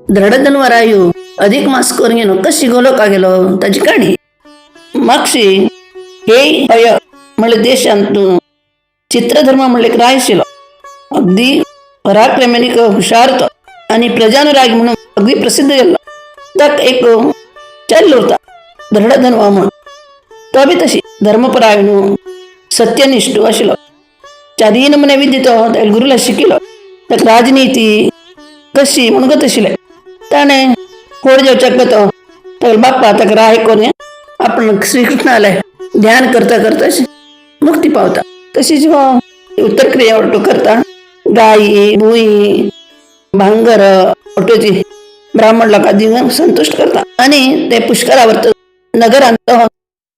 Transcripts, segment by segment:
धडधनवरायू अधिक मास करून घेनो कशी गोलोका गेलो ताची काणी. मागशी हे हय म्हणले देशांत चित्रधर्म म्हणले एक राय आशिल्लो, अगदी पराक्रमानिक हुशार तो आणि प्रजानुराग म्हणून अगदी प्रसिद्ध गेल्लो. ताका एक चेल्लो उरता धडधनवा म्हणून, तो बी तशी धर्मपरायण सत्यनिष्ठ आशिल्लो. चारीय नमुने विद्या तो त्या गुरुला शिकिलो. ताका राजनीती कशी म्हणून गत आशिल्लें. ताणें होड जावच्याक तो तागेलो बाप्पा ताका राय करून आपण श्रीकृष्णाले ध्यान करता करता मुक्ती पावता. तशीच हो उत्तर क्रिया ऑटो करता, गायी भुई भांगर ऑटोची ब्राह्मण लोकां दिवन संतुश्ट करता आनी ते पुष्करावर्त नगरांत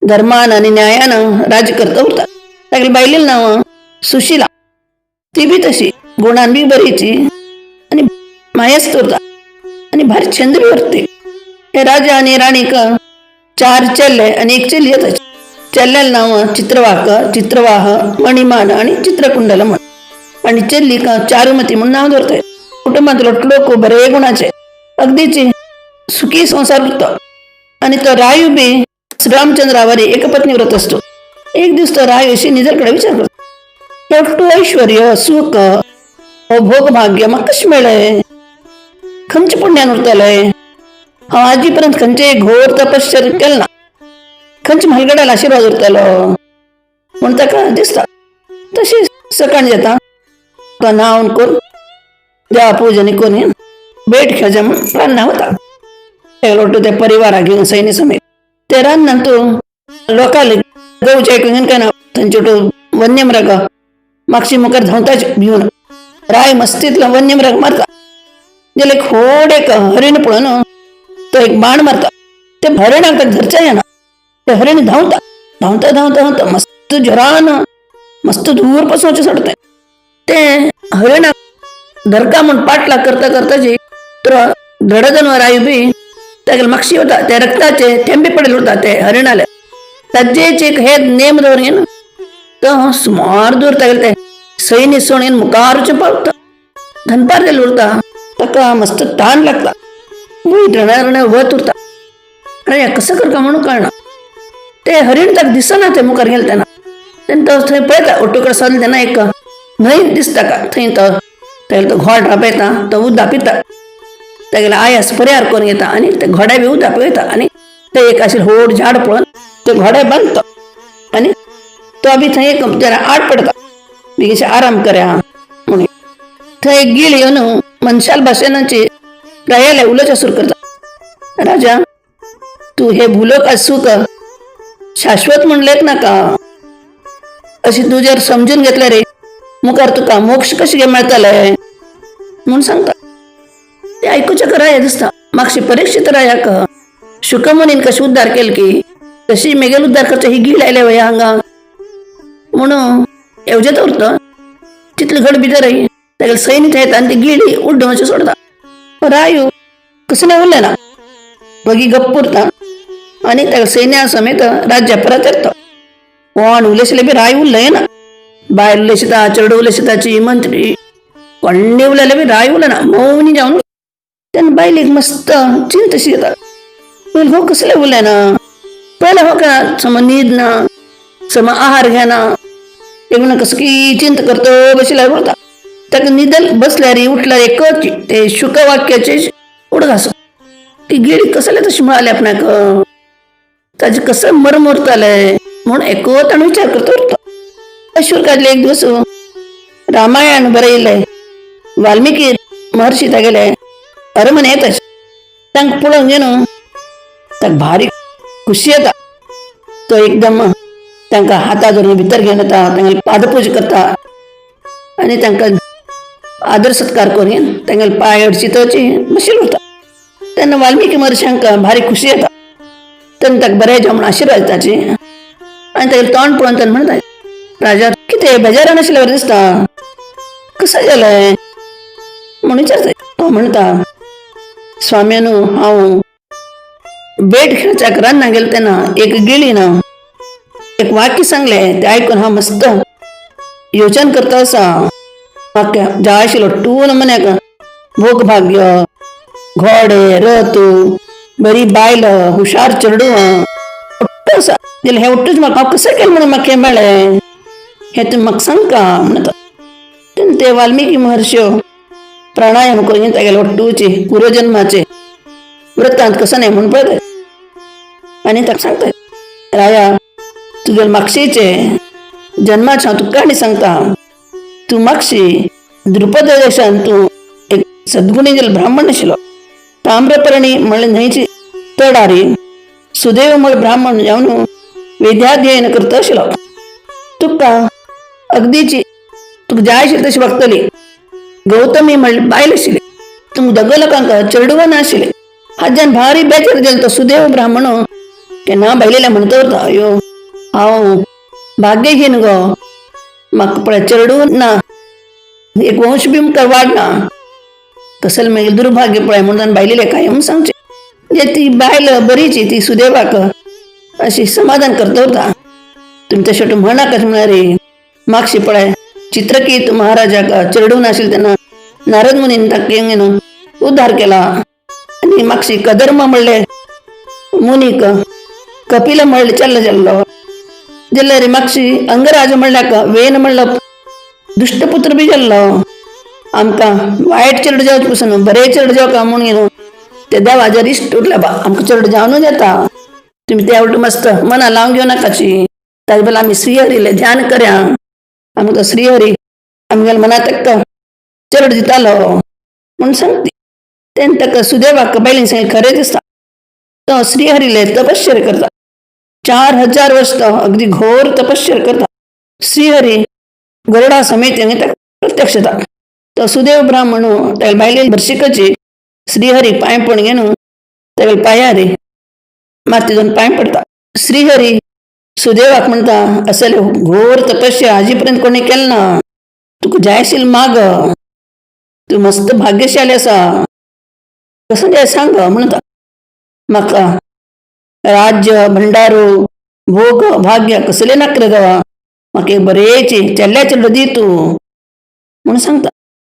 धर्मान आनी न्यायान राज्य करता उरता. तागेले बायलेलें नांव सुशिला, ती बी तशी गुणान बी बरीची आनी मायेस्त उरता आनी भारी छंद बी उरती. हे राजा आनी राणीक चार चेल्ले आनी एक चेली जाता. चेल्ल्यालें नांव चित्रवाक, चित्रवाह, मणिमान आनी चित्रकुंडल म्हण, आनी चेल्लीक चारुमती म्हूण नांव दवरताय. कुटुंबांतलो लोक बरे गुणाचे, अगदीची सुखी संसार उरता. आनी तो रायू बी श्रीरामचंद्रावरी एकपत्नी व्रत असतो. एक दीस तो राय अशी निजरकडे विचार करतो, एकटू ऐश्वर्य सुख हो भोग भाग्य म्हाका कशें मेळ्ळें, खंयचे पुण्यान उरतलें, हांव आजी पर्यंत खंयचे घोर तपश्चर्या केलें ना, खंयचे म्हालगड्याला आशिर्वाद उरतलो म्हूण ताका दिसता. तशी सकाळ जाता, तो न्हावन करून देवा पूजन करून भेट खेळचे म्हूण रान्ना वता. लोटू त्या परिवाराक घेवन सैन्य समेत ते रान्नान तो लोकांले गवचे आयकून काय ना थंयचे तो वन्यमृग मागशी मुखार धांवताच भिवन राय मस्तीतलो वन्यमृग मारता. जाल्यार एक व्हड एक हरीण पळोवन तो एक बाण मारता. ते हरिणाक ताका धरचें येना. ते हरीण धांवता धांवता धांवता धांवता मस्त जोरान मस्त दूर पासून वचूं सोडता. ते हरिणाक धरका म्हूण पाटलाग करता करता जी तर धडजनवर आयु बी तागेले मागशी वता. ते रक्ताचे थेंबे पडले उरता ते हरिणाले. ताजेच एक हे नेम दवरून घेवन तो सुमार दूर तागेले ते सैन्य सोडून मुखारचें पावता. दनपार जाल्लें उरता, ताका मस्त ताण लागता, वयर रणा वत उरता. आनी हें कसो करता म्हणून कळना. ते हरीण ताका दिसना ते मुखार गेले तेन्ना. तेन्ना तो थंय पळयता, ओटो कडेन सरलो तेन्ना एक न्हंय दिसता ताका. थंय तो तागेलो तो घोड राबयता, तो उदक पिता, तागेलो आयास परिहार करून घेता आनी ते घोड्या बी उदक पिवयता. आनी ते एक अशें व्हड झाड पळोवन ते घोडे बांदता आनी तो बी थंय एक जरा आड पडता, बेगीनशे आराम करया म्हणून. थंय एक गीळ येवन मनशाल भाशेनाची रायाले उलोवचें सुरू करता. राजा, तूं हे भुलोक सुख शाश्वत म्हणलें नाका, अशी तूं जर समजून घेतले रे मुखार तुका मोक्ष कशें मेळटलें म्हूण सांगता. ते आयकुचें राया दिसता. मागशी परीक्षित रायाक शुकमुनीन कशें उद्धार केले की तशी मेगेल उद्धार करचें ही गीळ आयले वय हांगा म्हणून येवजत उरता. तितले घड भितर तागेले सैन्य थंय येता आनी ती गिळी उड्डोवचें सोडता. रायू कसलें उरलें ना, वगी गप्प उरता आनी तागेले सैन्या समेत राज्या परत येता. कोण उलयशिल्ले बी राय उलयना, बायल उलयशिता, चेडू उलयशिताची, मंत्री कोण्णी उलयले बी राय उलयना, मौनी जावन. तेन्ना बायलेक मस्त चिंत अशी येता, हो कसलें उलयना, पयलें हो काय सम न्हीद ना, सम आहार घेना, एक कसं की चिंत करतो बशिल्ल्यार उरता. ताका न्हिदल बसल्यार उठल्यार एकच ते शुकवाक्याचे उडगास, ती गिळी कसले तशी मेळाली आपणाक, ताजें कसं मर्म उरतालें म्हूण एकच ताणें विचार करता उरता. अशूर काडले एक दिवस रामायण बरयलें वाल्मिकी महर्षी तागेले अरमने येता. तांकां पळोवन घेवन ताका भारी खुशी येता. तो एकदम तांकां हाता धरून भितर घेवन येता, तांगेली पादपूजा करता आनी तांकां आदर सत्कार करून तांगेले पांय अडचितची बशील उरता. तेन्ना वाल्मिकी महर्षी हांकां भारी खुशी येता. तेन्ना ताका बरें जावं म्हूण आशिर्वाद दिताची आनी तागेलें तोंड पळोवन तेन्ना म्हणटा, राजा कितें बेजारान आशिल्ल्या वरी दिसता, कसं जालें म्हूण विचारता. तो म्हणटा, स्वाम्यानू, हांव भेट खेळच्याक रान्ना गेलो तेन्ना एक गिळी ना एक वाक्य सांगलें, तें आयकून हांव मस्त योजन करता आसा. वाक्य जाय आशिल्लो टू नमुन्याक भोग भाग्य घोडे रथ बरी बायल हुशार चेडवां ಒಟ್ಟು आसा. जाल्यार हें ಒಟ್ಟूच म्हाका हांव कसो केलें म्हणून म्हाका हें मेळ्ळें हें तुमी म्हाका सांगका म्हणटा. तेन्ना ते वाल्मिकी महर्ष्यो प्राणायाम करून तागेले ಒಟ್ಟೂची पूर्वजन्माचे वृत्तांत कसो न्हय म्हूण पळयता आनी ताका सांगता, राया तुगेले मागशेचे जन्माचे हांव तुका काणी सांगता. तूं मागशी द्रुपद देशान तूं एक सद्गुणी जाल्लो ब्राह्मण आशिल्लो. ताम्रपर्णी म्हणले न्हंयची तडारी सुदेव म्हळ ब्राह्मण जावन वेदाध्ययन करता आशिल्लो. तुका अगदीची तुका जाय आशिल्ली तशी वागतली. गौतमी म्हणली बायल आशिल्ली. तुमकां दोगां लोकांक चेडवां नाशिल्लें. हाज्यान भारी बेजार जालो तो सुदेव ब्राह्मण केन्ना बायलेल्या म्हणत उरता, अयो हांव भाग्यहीन गो, म्हाका पळय चेडूं ना, एक वंश बी मुखार वाडना, कसलें मागीर दुर्भाग्य पळय म्हणून बायलेले कायम सांगचें. म्हणजे ती बायल बरीची ती सुदेवाक अशी समाधान करता उरता. तुमी तशें म्हणनाकात म्हळ्यार रे मागशी पळय चित्रकेत महाराजाक चेडूं नाशिल्लें तेन्ना नारद मुनीन ताका उद्धार केला. आनी मागशी कदर्म म्हणले मुनीक कपिल म्हणले चल्ल जाल्लो. जाल्यार मागशी अंगराज म्हणल्याक वेन म्हणलो दुश्टपुत्र बी जाल्लो. आमकां वायट चेडूं जावचे पसून बरें चेडूं जावका म्हूण घेवन ते देवाचेर इश्ट उरले बा आमकां चेडूं जावनूच येता, तुमी ते आवट मस्त मना लावन घेवं नाकाची. ताजे बदला आमी श्रीहरीले ध्यान करया, आमकां तो श्रीहरी आमगेल्या मनात ताका चेडूं दितालो म्हूण सांगती. तेन्ना ताका सुदेवाक बायलेन सांगलें खरें दिसता. तो श्रीहरीले तपश्चर्या करता. 4000 वर्ष तो अगदी घोर तपश्चर्या करता. श्रीहरी गरुडा समेत ताका प्रत्यक्ष जाता. तो सुदेव ब्राह्मण तागेले बायले भरशिकाची श्रीहरी पांय पडून घेवन तागेले पांयार माती दोन पांय पडटा. श्रीहरी सुदेवाक म्हणटा, असले घोर तपस्या आजी पर्यंत कोणी केलें ना, तुका जाय आशिल्लें माग, तूं मस्त भाग्यशाली आसा, कसो जाय सांग म्हणटा. म्हाका राज्य भंडारो भोग भाग्य कसलें नाका रे देवा, म्हाका एक बरेंची चेल्ल्या चेडो दी तूं म्हूण सांगता.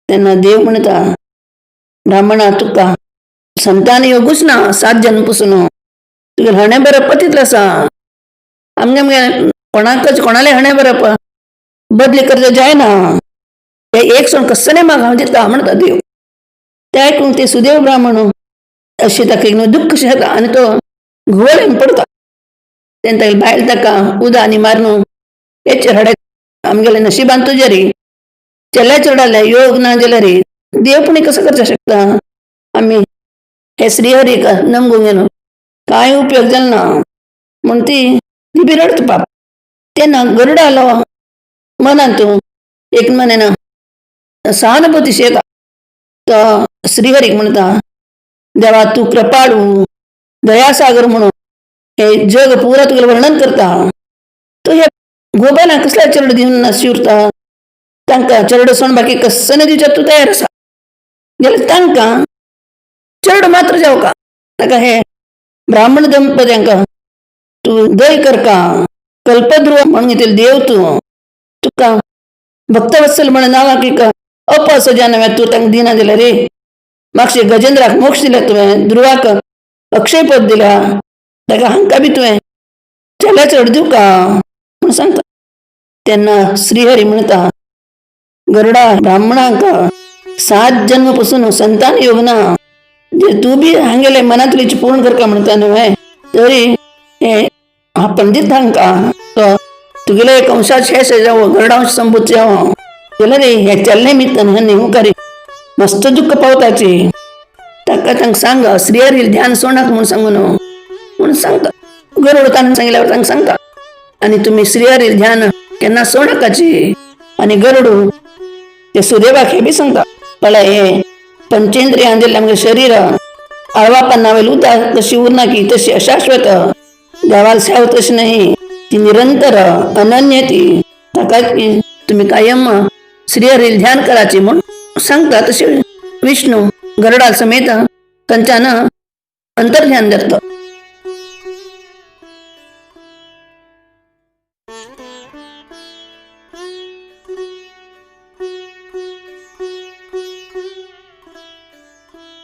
तेन्ना देव म्हणटा, ब्राह्मणा तुका संतान योगूच ना 7 जन्म पसून, तुगेलें हणें बरप तितलें आसा. आमगे मगे कोणाकच कोणालें हणें बरप बदली करचें जायना, ते एक सण कसलें म्हाका हांव दिता म्हणटा देव. तें आयकून ते सुदेव ब्राह्मण अशें ताका एक दुख्ख अशें जाता आनी तो घुंवळ येवन पडटा. तेन्ना तागेली बायल ताका उदक आनी मारून हेचेर हडे आमगेले नशिबान तुजें रे चेल्या चेडवाले योग ना जाल्यार रे देव पूण कसो करचें शकता, आमी हे श्रीहरीक नमगूंक घेवन कांय उपयोग जालो ना म्हूण ती ती बी रडटा पाप. तेन्ना गरुडालो मनांत एक मनान सहानुभूती येता. तो श्रीहरीक म्हणटा, देवा तूं कृपाळू दयासागर म्हणून हे जग पुरा तुगेलें वर्णन करता, तूं हे गोपालांक कसल्या चेडूं दिवन शिवरता, तांकां चेडो सोड बाकी कसलें दिवच्याक तूं तयार आसा, जाल्यार तांकां चेडो मात्र जावका, ताका हे ब्राह्मण दंपत्यांक तूं दय करका, कल्पद्रुव म्हणून घेतले देव तूं, तुका भक्तवत्सल म्हण नांवाक एक अप असो ज्या नांवाक तूं तांकां दिना दिल्या रे. मागशे गजेंद्राक मोक्ष दिल्या तुवें, ध्रुवाक अक्षयपद दिल्या, ताका हांकां बी तुवें चेल्या चड दिवका म्हूण सांगता. तेन्ना श्रीहरी म्हणटा, गरुडा ब्राह्मणांक 7 जन्म पसून संतान योग ना, जे तूं बी हांगेले मनांतली इच्छा पूर्ण करका म्हणटा न्हय, तरी हे आपण दिता हांकां तो तुगेले एक वंशाच हे जावं गरुडांश संभूत जावं जाल्यार रे हे चल्ले निमित्तान हे नेमुकारी मस्त दुःख पावताची. ताका तांकां सांग श्रीहरी ध्यान सोडनाका म्हूण सांगू न्हू म्हूण सांगता. गरुड ताणें सांगिल्ल्यावर तांकां सांगता आनी तुमी श्रीहरी ध्यान केन्ना सोडनाकाची. आनी गरुड ते सुदेवाक हे बी सांगता, पळय हे पंचेंद्रियां दिल्लें आमगेलें शरीर आळवा पानावयलें उदक कशी उरना की तशी अशाश्वत, देवाल सेव तशी न्हय, ती निरंतर अनन्य, ती ताका तुमी कायम श्रीहरी ध्यान कराची म्हूण सांगता. तशें विष्णू गरुडा समेत तांच्यान अंतर्ध्यान जाता.